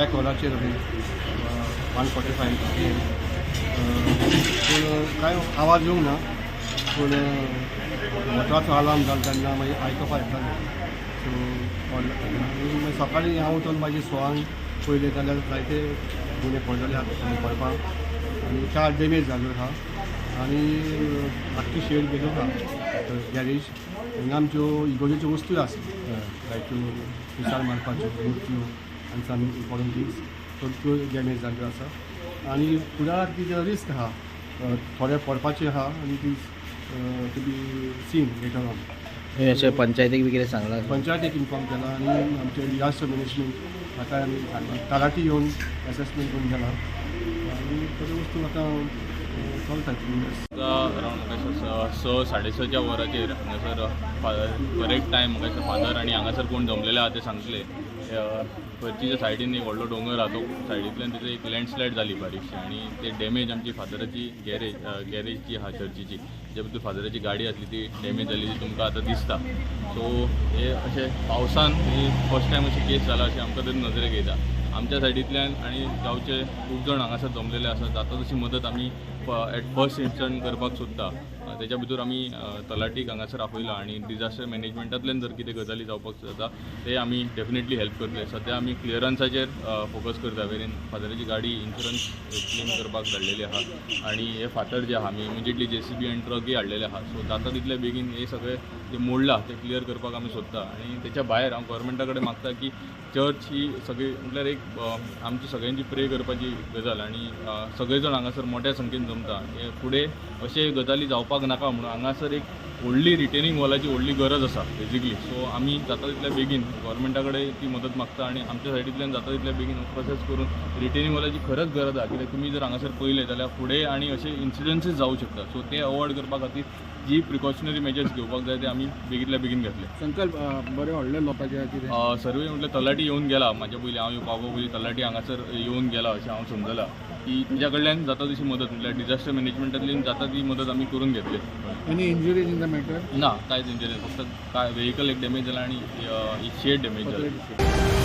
एक वराचेर अशें 1:45. पूण कांय आवाज येवंक ना, पूण मोटराचो आलार्म जालो तेन्ना मागीर आयकपाक येतालें. सो आनी सकाळीं हांव उठून मागीर 6 कांक पयलें जाल्यार जायते गुणे पडलेले आहा पडपाक आनी कार डॅमेज जाल्यो आहा आनी आख्खी शेड गेल्यो आहा, गॅरेज. हांगा आमच्यो इगोर्जेच्यो वस्तू आसा, लायक मिसाळ मारपाच्यो मुर्त्यो आनी सम इम्पॉर्टंट थिंग्स, सो त्यो डॅमेज जाल्ल्यो आसा. आनी फुडाराक ती रिस्क आहा, थोडे पडपाचे आहा आनी it is to be seen later on. हे अशें पंचायतीक बी कितें सांगलां? पंचायतीक इन्फॉर्म केला आनी आमचे डिजास्टर मॅनेजमेंट हाका आमी सांगलां. तलाठी येवन एसेसमेंट करून गेला आनी थोड्यो वस्तू आतां चलता. आतां अरावंड म्हाका दिसता 6, 6:30च्या वराचेर हांगासर करेक्ट टायम म्हाका दिसता फादर आनी हांगासर कोण जमलेले आहा ते सांगतले. खंयच्या सायडीन एक व्हडलो दोंगर आहा, तो सायडींतल्यान थंय एक लँडस्लायड जाली बारीकशी आनी ते डॅमेज आमची फादराची गॅरेज गॅरेज जी आहा चर्चीची, जे भितर फादराची गाडी आसली, ती डॅमेज जाली, ती तुमकां आतां दिसता. सो हे अशें पावसान ही फर्स्ट टायम अशी केस जाला अशें आमकां तरी नदरेक येता. आमच्या सायडींतल्यान आनी गांवचे खूब जाण हांगासर जमलेले आसात. जाता तशी मदत आमी एट फर्स्ट इन्स्टंट करपाक सोदता. तेच्या भितर आमी तलाटीक हांगासर आपयला आनी डिजास्टर मॅनेजमेंटांतल्यान जर कितें गजाली जावपाक जाता ते आमी डेफिनेटली हेल्प करतले. सद्या आमी क्लियरन्साचेर फोकस करता, वेरीन फादराची गाडी इन्शुरन्स क्लेम करपाक धाडलेली आहा आनी हे फातर जे आहा, आमी इमिजिएटली जेसीबी आनी ट्रकय हाडलेले आहा. सो जाता तितले बेगीन हे सगळे जे मोडला ते क्लियर करपाक आमी सोदता. आनी तेच्या भायर हांव गोवोरमेंटा कडेन मागता की चर्च ही सगळी म्हटल्यार एक आमची सगळ्यांची प्रे करपाची गजाल आनी सगळे जाण हांगासर मोठ्या संख्येन जमता. हे फुडें अशे गजाली जावपाक नाका म्हणून हांगासर एक व्हडली रिटेनिंग वॉलाची व्हडली गरज आसा बेजिकली. सो आमी जाता तितल्या बेगीन गोवोरमेंटा कडेन ती मदत मागता आनी आमच्या सायडींतल्यान जाता तितल्या बेगीन प्रोसेस करून रिटेनिंग वॉलाची खरंच गरज आहा, कित्याक तुमी जर हांगासर पळयलें जाल्यार फुडें आनी अशे इन्सिडन्सीस जावं शकता. सो ते अवॉयड करपा खातीर जी प्रिकॉशनरी मेजर्स घेवपाक जाय ते आमी बेगींतल्या बेगीन घेतले. संकल्प, बरें व्हडलें लोकांचें कितें? सर्वे म्हटल्यार तलाठी येवन गेला म्हाज्या पयलीं. हांव पावपा पयलीं तलाठी हांगासर येवन गेला अशें हांव समजलां की तेज्या कडल्यान जाता तशी मदत, म्हटल्यार डिजास्टर मॅनेजमेंटांतल्यान जाता ती मदत आमी करून घेतले. Any injuries in the matter? ना, कांयच इंजरी, फक्त काय व्हेकल एक डॅमेज जाला आनी एक शेड डॅमेज जाला.